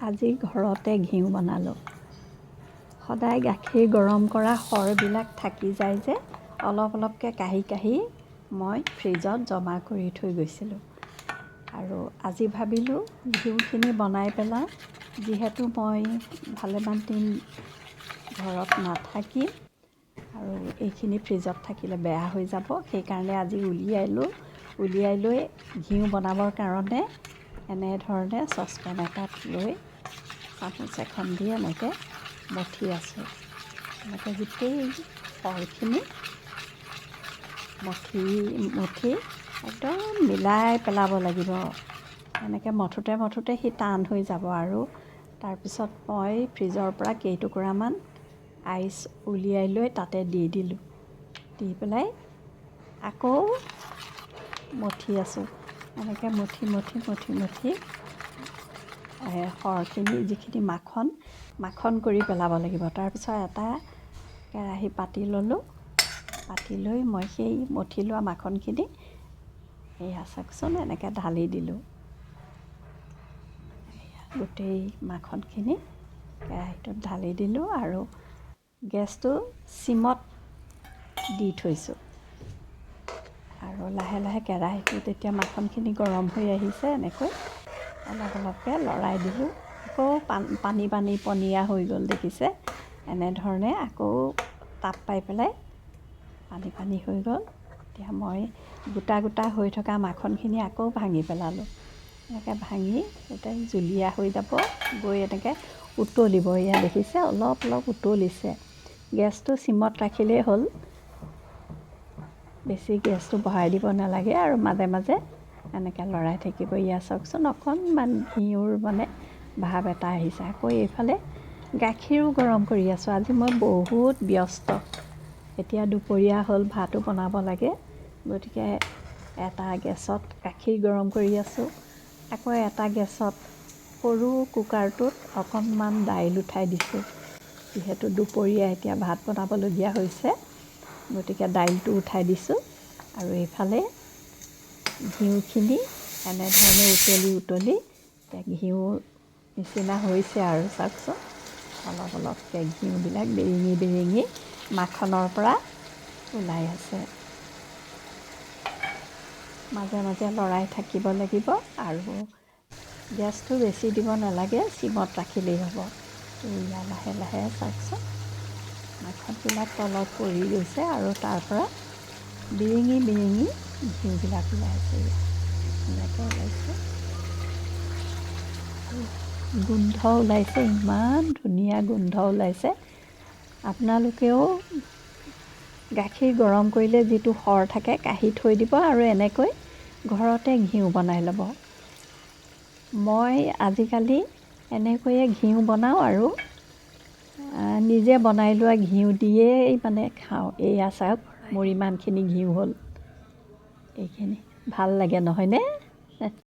আজি ঘৰতে ঘিউ বনালোঁ। সদায় গাখীৰ গৰম কৰা সৰবিলাক থাকি যায় যে, অলপ অলপকৈ কাঢ়ি কাঢ়ি মই ফ্ৰিজত জমা কৰি থৈ গৈছিলোঁ। আৰু আজি ভাবিলোঁ ঘিউখিনি বনাই পেলাওঁ, যিহেতু মই ভালেমান দিন ঘৰত নাথাকিম আৰু এইখিনি ফ্ৰিজত থাকিলে বেয়া হৈ যাব, সেইকাৰণে আজি উলিয়ালোঁ। উলিয়াই লৈ ঘিউ বনাবৰ কাৰণে এনেধৰণে চচপেন এটাত লৈ চামুচ এখন দি এনেকৈ মঠি আছোঁ। এনেকৈ গোটেই সৰখিনি মঠি মঠি একদম মিলাই পেলাব লাগিব। এনেকৈ মঠোঁতে মঠোঁতে সি টান হৈ যাব। আৰু তাৰপিছত মই ফ্ৰিজৰ পৰা কেইটুকুৰামান আইচ উলিয়াই লৈ তাতে দি দিলোঁ। দি পেলাই আকৌ মঠি আছোঁ। এনেকৈ মঠি মঠি মঠি মঠি সৰখিনি যিখিনি মাখন মাখন কৰি পেলাব লাগিব। তাৰপিছত এটা কেৰাহী পাতি ল'লোঁ। পাতি লৈ মই সেই মঠি লোৱা মাখনখিনি, এয়া চাওকচোন, এনেকৈ ঢালি দিলোঁ। গোটেই মাখনখিনি কেৰাহীটোত ঢালি দিলোঁ আৰু গেছটো চিমত দি থৈছোঁ। আৰু লাহে লাহে কেৰাহীটোত এতিয়া মাখনখিনি গৰম হৈ আহিছে, এনেকৈ অলপ অলপকৈ লৰাই দিলোঁ। আকৌ পানী পানী পনীয়া হৈ গ'ল, দেখিছে? এনেধৰণে আকৌ তাপ পাই পেলাই পানী পানী হৈ গ'ল। এতিয়া মই গোটা গোটা হৈ থকা মাখনখিনি আকৌ ভাঙি পেলালোঁ। এনেকৈ ভাঙি এতিয়া জুলীয়া হৈ যাব গৈ এনেকৈ উতলিব। এয়া দেখিছে, অলপ অলপ উতলিছে। গেছটো চিমত ৰাখিলেই হ'ল, বেছি গেছটো বঢ়াই দিব নালাগে আৰু মাজে মাজে এনেকৈ লৰাই থাকিব। ইয়াত চাওকচোন, অকণমান ঘিউৰ মানে ভাৱ এটা আহিছে। আকৌ এইফালে গাখীৰো গৰম কৰি আছোঁ। আজি মই বহুত ব্যস্ত। এতিয়া দুপৰীয়া হ'ল, ভাতো বনাব লাগে। গতিকে এটা গেছত গাখীৰ গৰম কৰি আছোঁ, আকৌ এটা গেছত সৰু কুকাৰটোত অকণমান দাইল উঠাই দিছোঁ। যিহেতু দুপৰীয়া এতিয়া ভাত বনাবলগীয়া হৈছে, গতিকে দাইলটো উঠাই দিছোঁ। আৰু এইফালে ঘিউখিনি এনেধৰণে উতলি উতলি এতিয়া ঘিউৰ নিচিনা হৈছে। আৰু চাওকচোন, অলপ অলপকৈ ঘিউবিলাক বিৰিঙি বিৰিঙি মাখনৰ পৰা ওলাই আছে। মাজে মাজে লৰাই থাকিব লাগিব আৰু গেছটো বেছি দিব নালাগে, চিমত ৰাখিলেই হ'ব। এয়া লাহে লাহে চাওকচোন, মাখনবিলাক তলত পৰি গৈছে আৰু তাৰ পৰা বিৰিঙি বিৰিঙি ঘিউবিলাক ওলাই আছে। ধুনীয়াকৈ ওলাইছে আৰু গোন্ধ ওলাইছে, ইমান ধুনীয়া গোন্ধ ওলাইছে। আপোনালোকেও গাখীৰ গৰম কৰিলে যিটো সৰ থাকে কাঢ়ি থৈ দিব আৰু এনেকৈ ঘৰতে ঘিউ বনাই ল'ব। মই আজিকালি এনেকৈয়ে ঘিউ বনাওঁ আৰু নিজে বনাই লোৱা ঘিউ দিয়েই মানে খাওঁ। এয়া চাওক, মোৰ ইমানখিনি ঘিউ হ'ল। এইখিনি ভাল লাগে নহয়নে?